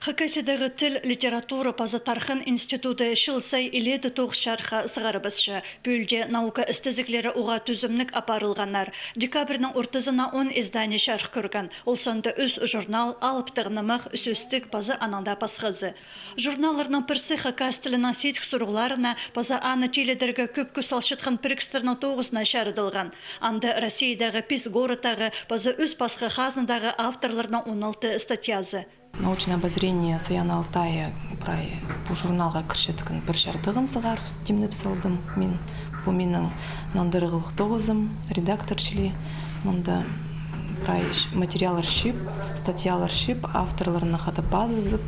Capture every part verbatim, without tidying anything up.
Хакасиядағы тіл, литература паза тархын институды чыл сай илееде тоғыс чарыхха сығарыбысча. Пӱӱлде наука істезіглері уғаа тӱзімніг апарылғаннар. Декабрьнің ортызына он издание чарых кӧрген. Ол санда ӱс журнал: «Алыптығ нымах», «Сӧстік» паза анаң даа пасхазы. Журналларның пірсі хакас тілінің сидік сурығларына паза аны тилідерге кӧп кӱс салчатхан пірігістернің тоғызына чарыдылған. Анда Россиядағы пис городтағы паза ӱс пасха хазнадағы авторларның он алты статьязы. «Научное обозрение Саяны Алтая» прай пу журналға кірчеткен пір чардығын сығарып тимнеп салдым мин. Пу минің нандырығлығ тоғызым, редактор чіли. Мында прай материаллар чыып, статьялар чыып, авторларны хада пазызып,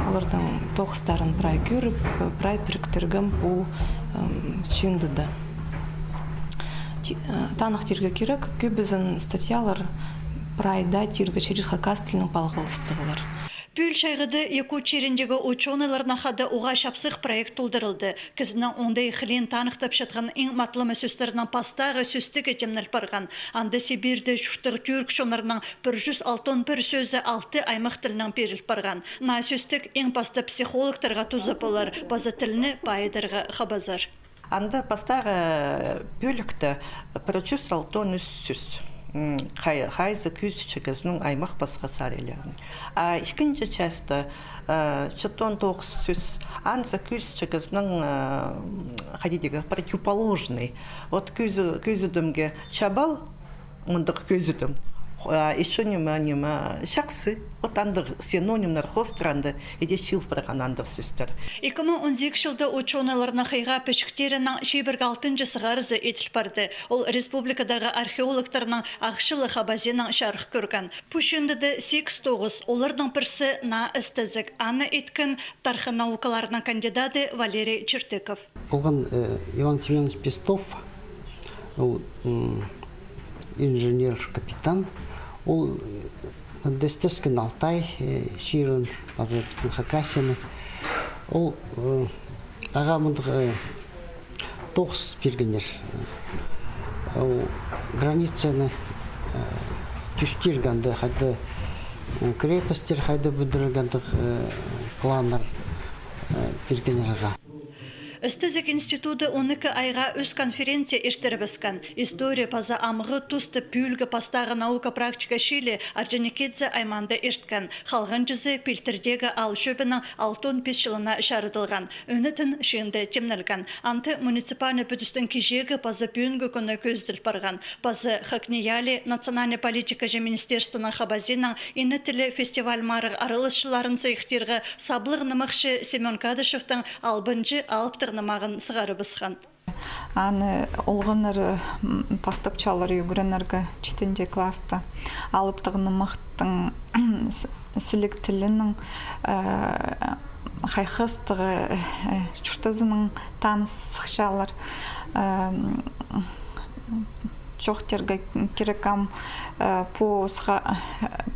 олардың тоғыстарын прай кӧріп, прай піріктіргем пу, ым, чыындыда. Танығ тирге кирек, кӧбізін статьялар прай даа тирге чарир хакас тілінең палғалыстығлар. Пӱӱл чайғыда Якут чиріндегі учёныйларнаң хада уғаа чапсых проект толдырылды. Кізінің оңдай хылиин таныхтапчатхан иң матлама сӧстернің пастағы сӧстігі тимнел парған. Анда Сибирьде чурттығ тӱрк чоннарның пір чӱс алтон пір сӧзі алты аймах тілінең пиріл парған. Наа сӧстік иң пастап психологтарға туза полар, паза тілні пайыдарға хабазар. Анда пастағы пӧлікте пір чӱс алтон ӱс сӧс. М, хай-, хайзы кӧзітче кізінің аймах пасха сариларын. А ікінҷі часта, э, читон тоғыс сӧс. Анзы кӧзітче кізінің, э, хайди дее, противоположный. Вот кӧзі-, кӧзідімге чабал, мындағ кӧзідім. А ещё ниме, ниме, чахсы. Вот андағ синонимнер хоостыра анда иде чыыл парған андағ сӧстер. Ікі муң он сигіс чылда учёныйларның хыйға пічіктерінің чибіргі алтынҷы сығарызы иділ парды. Ол республикадағы археологтарның ахчылығ хабазиинаң чарых кӧрген. Пу чыындыда сигіс тоғыс, оларның пірсі наа істезіг. Аны иткен тархын наукаларының кандидады Валерий Чертыков. Полған, э, Иван Семёнович Пестов, ол, м, инженер-капитан, ол, э, анда істескен Алтай, э, чирін, паза пістің Хакасияны. Ол, э, ағаа мындағ, э, тоғыс пиргеннер. Ол границаны, э, тӱстирге анда, хайда, э, крепостьтер хайда пӱдірерге андағ, э, планнар, э, пиргеннер ағаа. Істезіг институды он ікі айға ӱс конференция иртірібіскен. История паза амғы туста пӱӱлгі пастағы наука практика чыылии Орджоникидзе аймаанда ирткен. Халғанҷызы Пилтірдегі аал чӧбінің алтон пис чылына чарыдылған. Ӱнетін чыында тимнелген. Анда муниципальный пӱдістің кичеегі паза пӱӱнгі кӱні кӧзіділ парған. Паза ХакНИИЯЛИ, национальнай политикаҷа министерствоның хабазиинаң «Ине тілі» фестиваль-марығ араласчыларын сыйыхтирға саблығ нымахчы Семён Кадышевтің албынҷы алыптығ нымағын сығарыбысхан. Аны олғаннар, м, пастапчалар ӱгренерге читінҷі класста. Алыптығ нымахтың, с-, сіліг тілінің, э, хайхастығы, э, чуртазынаң таныс сыхчалар. Э, чоохтирға кирек ам, э, пу сыха-,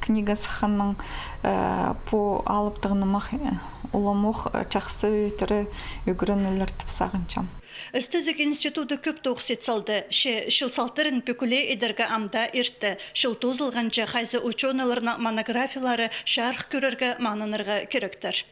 книга сыхханнаң, э, пу алыптығ нымах, э, уламох, э, чахсы тірі ӱгренілер тіп сағынчам. Істезіг институды кӧп тоғыс ит салды. Че чыл салтарын пӱкӱле идерге ам даа иртті. Чыл тоозылғанҷа хайзы учёныйларның монографиялары чарых кӧрерге маңнанарға киректер.